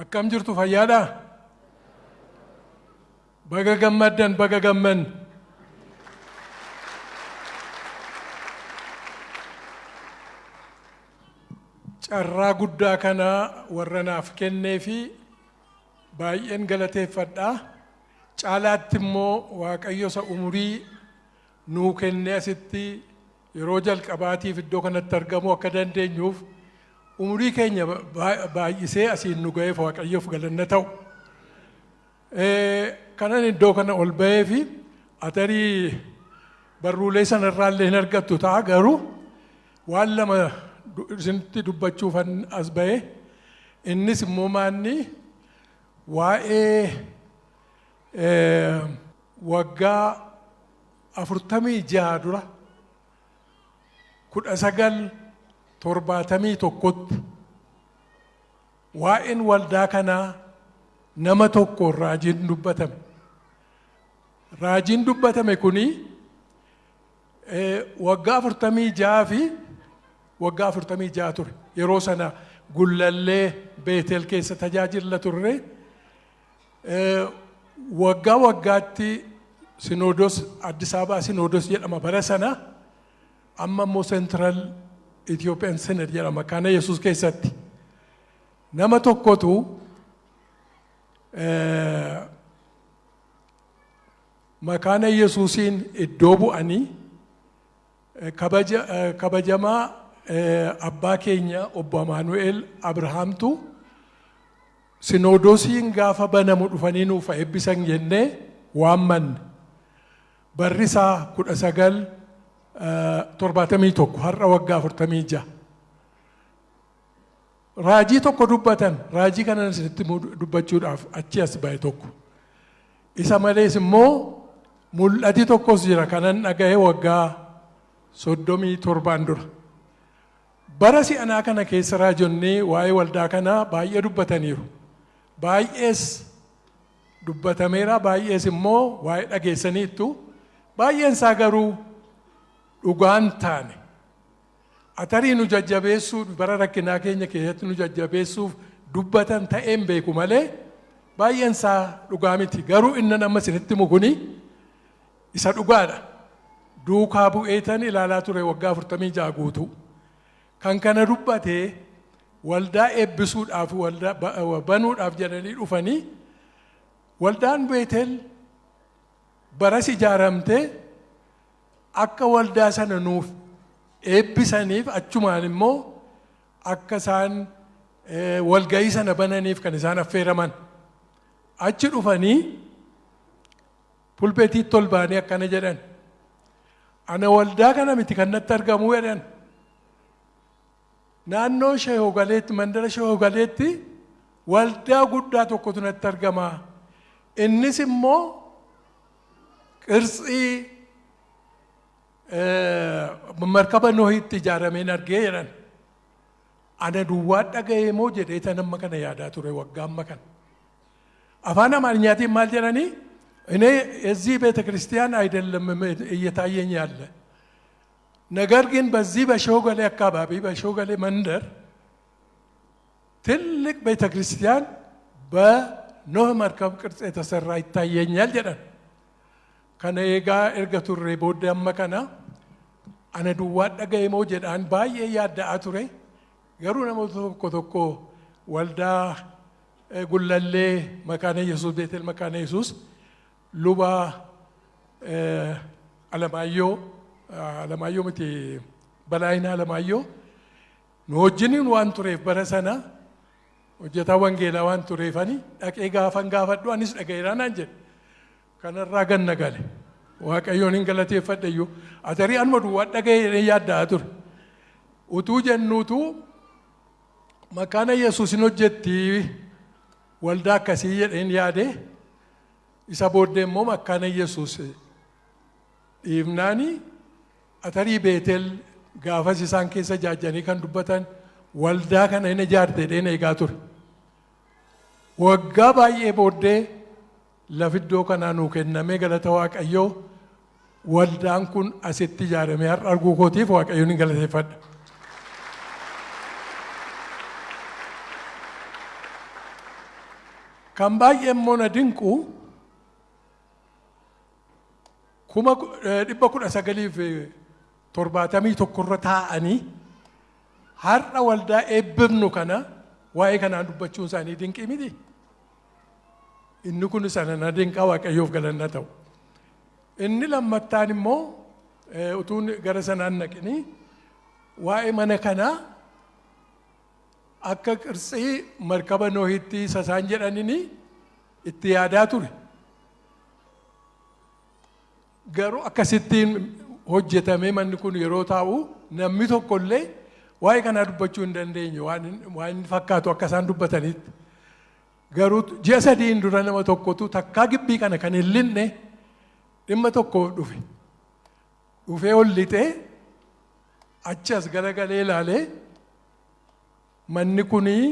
Akkam jirtu fayyaadhaa? Baga gammaddan baga gammanne. Carraa guddaa kana warra naaf kennee fi baay'een galateeffadha. Caalaatti immoo Waaqayyo isa umurii nuu kennee asitti yeroo jalqabaatiif iddoo kanatti argamuu akka dandeenyuuf umurii keenya baay'isee asiin nu ga'eef Waaqayyoof galanna ta'u. Kanan iddoo kana ol ba'ee fi atarii barruulee sanarraallee hin argattu ta'a garuu waan lama isinitti dubbachuufan as ba'e innis immoo maanni waa'ee waggaa 46 dura 1971tti waa'een waldaa kanaa nama tokkoon raajiin dubbatame. Raajiin dubbatame kuni waggaa 46 fi waggaa 46 ture. Yeroo sana Gullallee Beetel keessa tajaajilla turre. Waggaa waggaatti Sinoodos Addis Ababaa Sinoodos jedhama bara sana. Amma immoo Central Ethiopian Synod jedhama kana Yesuus keessatti. Nama tokkotu makaana Yesuusiin iddoo bu'anii kabajamaa abbaa keenya obbo Amaanu'eel Abrahaamtu Sinoodosiin gaafa banamu dhufanii nuuf eebbisan jennee waammanne. Barri isaa 1971 har'a waggaa 46. Raajii tokko dubbatan raajii kanan isinitti dubbachuudhaaf achi as ba'e tokko. Isa malees immoo mul'ati tokkos jira kanan dhaga'e waggaa 37n dura. Bara si'anaa kana keessa raajonni waa'ee waldaa kanaa baay'ee dubbataniiru. Baay'ees dubbatameera baay'ees immoo waa'ee dhageessaniittu. Baay'een isaa garuu dhugaan taane. Atarii nu jajjabeessuu bara rakkinaa keenya keessatti nu jajjabeessuuf dubbatan ta'een beeku malee baay'een isaa dhugaa miti. Garuu inni amma isinitti himu kuni isa dhugaadha. Duukaa bu'eetan ilaalaa ture waggaa 46 guutuu. Kan kana dubbate waldaa eebbisuudhaaf waldaa banuudhaaf jedhanii dhufanii waldaan Beetel baras ijaaramte akka waldaa sana nuuf eebbisaniif achumaan immoo akka isaan walga'ii sana bananiif kan isaan affeeraman. Achi dhufanii pulpeetiitti ol ba'anii akkana jedhan. Ana waldaa kana miti kan natti argamu jedhan. Naannoo Sheehogaleetti mandara Sheehogaleetti waldaa guddaa tokkotu natti argama. Innis immoo qirtsii markaba Nohitti ijaarameen argee jedhan. Ana duwwaa dhaga'ee moo jedhee tan amma kana yaadaa ture waggaa amma kana. Afaan Amaarinyaatiin maal jedhanii? እኔ የዚህ ቤተ ክርስቲያን አይደለም እየታየኝ ያለ ነገር ግን በዚህ በሾገሌ አካባቢ በሾገሌ መንደር ትልቅ ቤተ ክርስቲያን በኖህ መርከብ ቅርጽ የተሰራ ይታየኛል jedhan. Kana eegaa erga turre booddee amma kana ana duwwaa dhaga'e moo jedhaan baay'ee yaadda'aa ture. Garuu namoota tokko tokko waldaa Gullallee Makaana Yesuus Beetel Makaana Yesuus luba Alamaayyoo Alamaayyoo miti Balaayinaa Alamaayyoo nu wajjiniin waan tureef bara sana hojjetaa wangeelaa waan tureefani dhaqee gaafan gaafadhu anis dhaga'eeraa naan jedhe. Kanarraa ganna gale. Waaqayyoon hin galateeffadhe iyyuu. Atarii anuma duwwaa dhaga'ee jedhee yaadda'aa ture. Utuu jennuutu makaana Yesuus hin hojjetti waldaa akkasii jedheen yaade isa booddee immoo makaana Yesuus dhiifnaani atarii Beetel gaafas isaan keessa jaajjanii kan dubbatan waldaa kana hin ijaarte jedheen eegaa ture. Waggaa baay'ee booddee lafi iddoo kanaa nuu kennamee galata Waaqayyoo waldaan kun asitti ijaaramee har'a arguu kootiif Waaqayyoon hin galateeffadha. Kan baay'ee immoo na dinqu 1971 irra taa'anii har'a waldaa eebbifnu kana waa'ee kanaan dubbachuun isaanii dinqii miti. Inni kun sana na dinqaa, Waaqayyoof galanna ta'u. Inni lammattaan immoo utuun gara sanaan naqinii waa'ee mana kanaa akka qirtsii markaba Nohitti isa isaan jedhanini itti yaadaa ture. Garuu akkasittiin hojjetamee manni kun yeroo taa'u namni tokko illee waa'ee kanaa dubbachuu hin dandeenye, waan inni fakkaatu akka isaan dubbatanitti. Garuu ji'a 3n dura nama tokkotu takkaa gibbii kana kan hin linne dhimma tokko dhufe. Dhufee ol lixee achi as garagalee ilaalee, "Manni kunii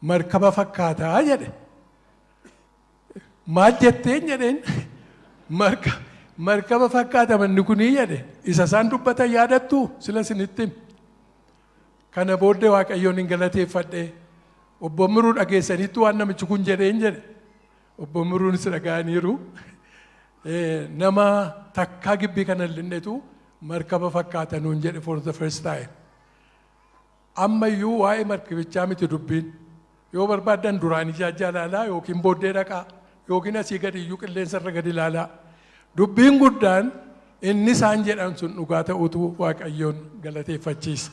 markaba fakkaataa," jedhe. "Maal jetteen?" jedheen. "Markaba fakkaata manni kunii," jedhe. Isa isaan dubbatan yaadattu sila isinitti hime. Kana booddee Waaqayyoon hin galateeffadhe. "Obbo Miruu, dhageessaniittu waan namichi kun jedheen?" jedhe. Obbo Miruunis dhaga'aniiru. Nama takkaa gibbii kana hin linnetu markaba fakkaata nuun jedhe for the first time. Ammayyuu waa'ee markabichaa miti dubbiin. Yoo barbaaddan duraan ijaajjaa ilaalaa yookiin booddee dhaqaa yookiin asii gadi iyyuu qilleensa irra gadi ilaalaa. Dubbiin guddaan inni isaan jedhan sun dhugaa ta'utu Waaqayyoon galateeffachiisa.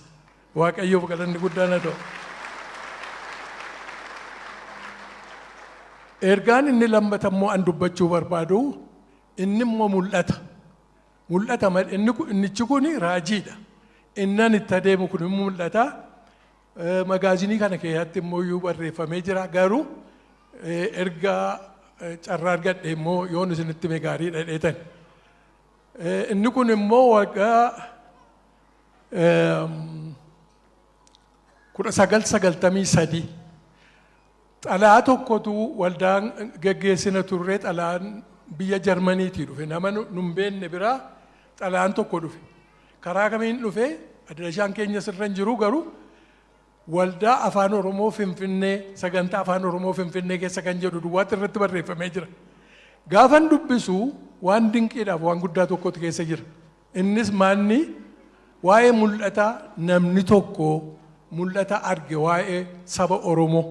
Waaqayyoof galanni guddaan haa ta'u. Ergaan inni lammata immoo an dubbachuu barbaadu inni immoo mul'ata. Mul'ata malee inni innichi kun raajiidha. Inni an itti adeemu kun immoo mul'ata. Magaazinii kana keessatti immoo iyyuu barreeffamee jira. Garuu erga carraa argadhe immoo yoon isinitti hime gaariidha dheetan. Inni kun immoo waggaa 1993 xalaa tokkotu waldaan geggeessina turre, xalaan biyya Jarmaniitii dhufe. Nama nu hin beekne biraa xalaan tokko dhufe. Karaa kamiin dhufe addashaan keenya sirra hin jiru, garuu waldaa Afaan Oromoo Finfinnee, sagantaa Afaan Oromoo Finfinnee keessa kan jedhu duwwaatti irratti barreeffamee jira. Gaafan dubbisu waan dinqiidhaaf waan guddaa tokkotu keessa jira. Innis maanni? Waa'ee mul'ata namni tokko mul'ata arge waa'ee saba Oromoo.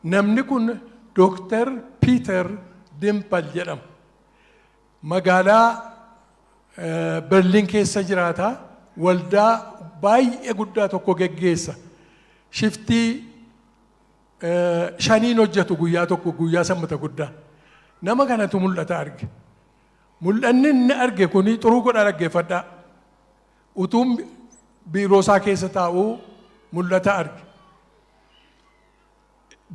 Namni kun Dooktar Piiter Dimpal jedhama. Magaalaa Berliin keessa jiraata. Waldaa baay'ee guddaa tokko geggeessa. Shiftii shaniin hojjetu guyyaa tokko, guyyaa Sanbata guddaa. Nama kanatu mul'ata arge. Mul'anni inni arge kuni xuruu godhaa dhaggeeffadhaa. Utuun biiroo isaa keessa taa'uu mul'ata arge.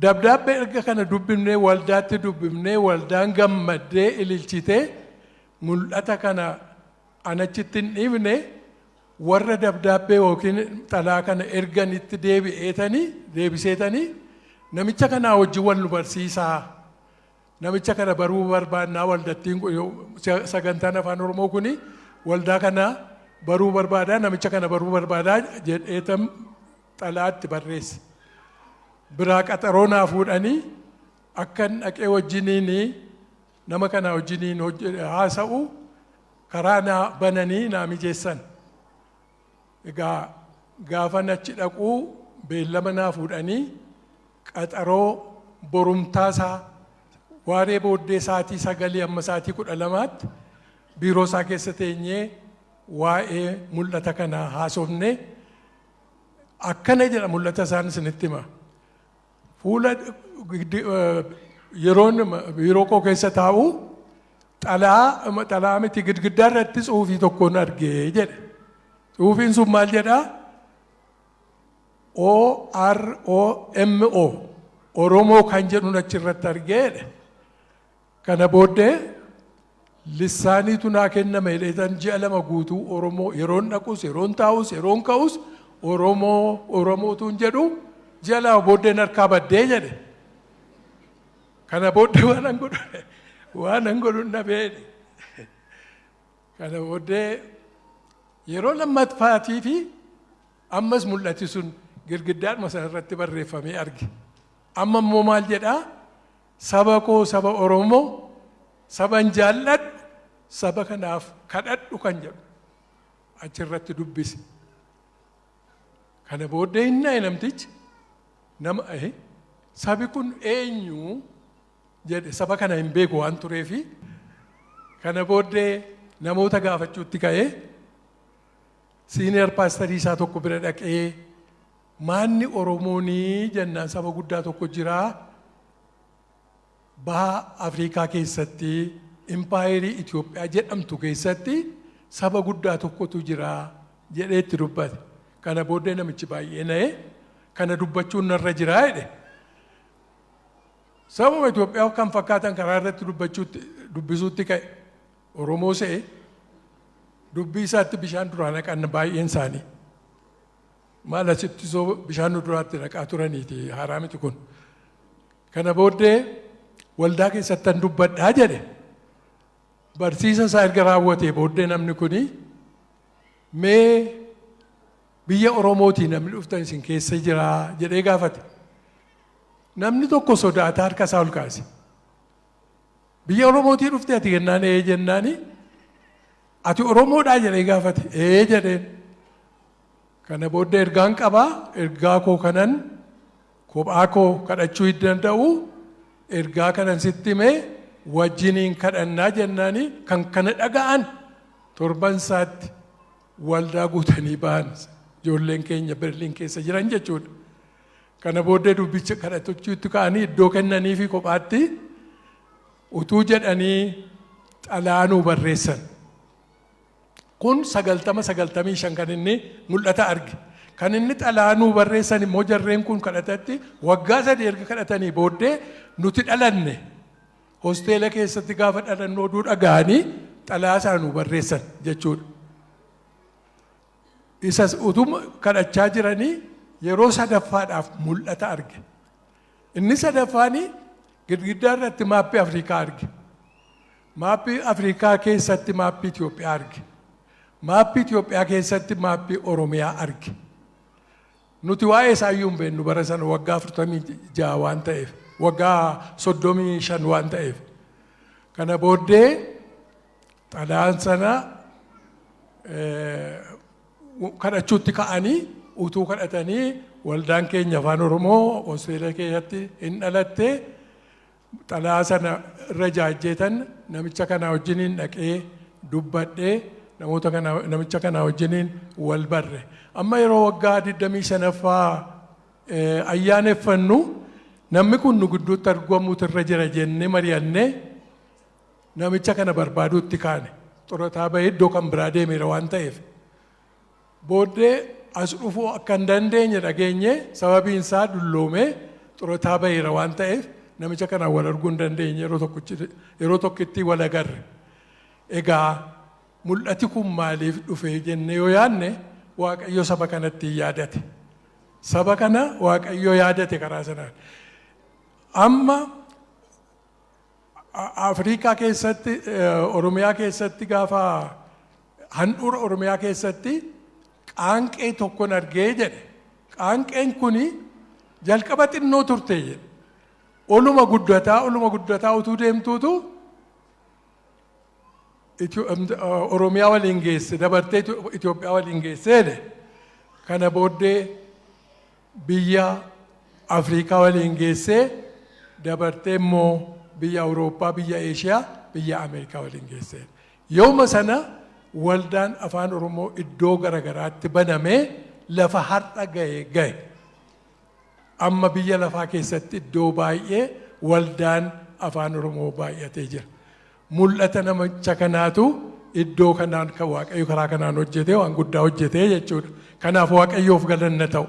Dabdaabbee erga kana dubbifnee, waldaatti dubbifnee, waldaan gammaddee ililchitee, mul'ata kana anachitti hin dhiifne, warra dabdaabbee yookiin xalaa kana erganitti deebi'eetanii deebiseetanii, "Namicha kanaa wajjin wal nu barsiisaa. Namicha kana baruu barbaannaa, waldattiin sagantaan Afaan Oromoo kuni waldaa kana baruu barbaadaa, namicha kana baruu barbaadaa," jedheetam xalaatti barreesse. Biraa qaxaroo naa fuudhanii akkan dhaqee wajjiniin nama kana wajjiniin haasa'u karaa naa bananii naa mijeessan. Egaa gaafan achi dhaquu beellama naa fuudhanii qaxaroo borumtaasaa waaree booddee sa'aatii 9 amma sa'aatii 12tti biiroo isaa keessa teenyee waa'ee mul'ata kanaa haasofne. Akkana jedha mul'ata isaan isinitti hima. Fuula yeroon biiroo koo keessa taa'u xalaa, xalaa miti, girgiddaa irratti tsuufii tokkoon argee jedhe. Tsuufiin sun maal jedhaa? O R O M O, Oromoo kan jedhuun achirratti argee jedhe. Kana booddee lissaaniitu naa kenname jedheetan ji'a 2 guutuu Oromoo yeroon dhaqus, yeroon taa'us, yeroon ka'us Oromoo Oromootuun jedhu ji'a 2 booddeen harkaa baddee jedhe. Kana booddee waan an godhu dhabee jedhe. Kana booddee yeroo lammaffaatii fi ammas mul'ati sun girgiddaadhuma sana irratti barreeffamee arge. Amma immoo maal jedhaa? Saba koo, saba Oromoo, saban jaalladhu, saba kanaaf kadhadhu kan jedhu achirratti dubbise. Kana booddee hin na'e namtichi. Nama sabi kun eenyu jedhe, saba kana hin beeku waan tureefi. Kana booddee namoota gaafachuutti ka'ee, senior pastorii isaa tokko bira dhaqee, maanni Oromoonii jennaan, saba guddaa tokko jiraa, baha Afrikaa keessatti, impaayerii Itoophiyaa jedhamtu keessatti saba guddaa tokkotu jira jedhee itti dubbate. Kana booddee namichi baay'ee na'e, kana dubbachuun narra jiraa jedhe. Sabuma Itoophiyaa kan fakkaatan karaa irratti dubbachuutti dubbisuutti ka'e. Oromoo se'e, dubbii isaatti bishaan duraa naqan baay'een isaanii. Maal asitti soo bishaan nu duraatti naqaa turaniiti, haaraa miti kun. Kana booddee waldaa keessattan dubbadhaa jedhe. Barsiisa isaa erga raawwatee booddee namni kuni, mee biyya Oromootii namni dhuftan isin keessa jiraa jedhee gaafate. Namni tokko sodaataa harka isaa ol kaase. Biyya Oromootii dhufte ati jennaan, ee jennaani, ati Oromoodhaa jedhee gaafate, ee jedheen. Kana booddee ergaan qabaa, ergaa koo kanan kophaa koo kadhachuu hin danda'u, ergaa kanan sitti himee wajjiniin kadhannaa jennaani, kan kana dhaga'an torban isaatti waldaa guutanii ba'an, ijoolleen keenya Berliin keessa jiran jechuudha. Kana booddee dubbicha kadhachuutti ka'anii iddoo kennanii fi kophaatti utuu jedhanii xalaanuu barreessan. Kun 90, 95 kan inni mul'ata arge. Kan inni xalaanuu barreessan immoo jarreen kun kadhatatti waggaa 3 erga kadhatanii booddee nuti dhalanne. Hosteela keessatti gaafa dhalannu oduu dhaga'anii xalaa isaanuu barreessan jechuudha. Isas utuu kadhachaa jiranii yeroo sadaffaadhaaf mul'ata arge. Inni sadaffaani girgiddaa irratti maappii Afrikaa arge. Maappii Afrikaa keessatti maappii Itoophiyaa arge. Maappii Itoophiyaa keessatti maappii Oromiyaa arge. Nuti waa'ee isaa iyyuu hin beeknu bara sana, waggaa 46 waan ta'eef, waggaa 35 waan ta'eef. Kana booddee xalayaan sana kadhachuutti ka'anii, utuu kadhatanii waldaan keenya afaan Oromoo hosteela keessatti hin dhalatte. Xalayaa sana irra jaajjeetan namicha kanaa wajjiniin dhaqee dubbadhee, namoota kana namicha kanaa wajjiniin wal barre. Amma yeroo waggaa 25ffaa ayyaaneffannu namni kun nu gidduutti argamuutu irra jira jennee mari'annee namicha kana barbaaduutti kaane. Xurataa bahee iddoo kan biraa deemeera waan ta'eef. Booddee as dhufuu akka hin dandeenye dhageenye, sababiin isaa dulloomee xurataa baheera waan ta'eef namicha kanaan wal arguu hin dandeenye, yeroo tokkitti wal agarre. Egaa mul'ati kun maaliif dhufe jennee yoo yaadne, Waaqayyo saba kanatti yaadate. Saba kana Waaqayyo yaadate karaa sanaan. Amma Afrikaa keessatti, Oromiyaa keessatti, gaafa handhuura Oromiyaa keessatti qaanqee tokkon argee jedhe. Qaanqeen kuni jalqaba xinnoo turte jedhe. Oluma guddataa, oluma guddataa utuu deemtuutu Oromiyaa waliin geesse, dabartee Itoophiyaa waliin geesse jedhe. Kana booddee biyya Afrikaa waliin geessee, dabartee immoo biyya Awurooppaa, biyya Eeshiyaa, biyya Ameerikaa waliin geesse. Yooma sana waldaan afaan Oromoo iddoo garagaraatti banamee lafa har'a gahe gahe. Amma biyya lafaa keessatti iddoo baay'ee waldaan afaan Oromoo baay'atee jira. Mul'ata namicha kanaatu iddoo kanaan kan Waaqayyo karaa kanaan hojjetee waan guddaa hojjetee jechuudha. Kanaaf Waaqayyoof galanna ta'u.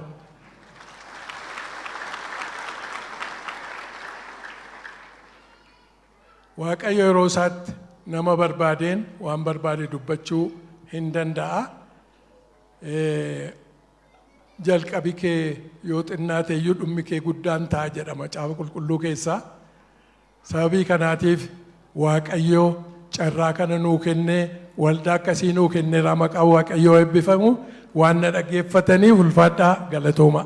Waaqayyo yeroo isaatti nama barbaadeen waan barbaade dubbachuu hin danda'a. Jalqabi kee yoo xinnaate iyyuu dhummi kee guddaan ta'a jedha macaafa qulqulluu keessaa. Sababii kanaatiif Waaqayyo carraa kana nuu kennee, waldaa akkasii nuu kenneera, maqaan Waaqayyoo eebbifamu. Waan na dhaggeeffataniif ulfaadhaa, galatooma.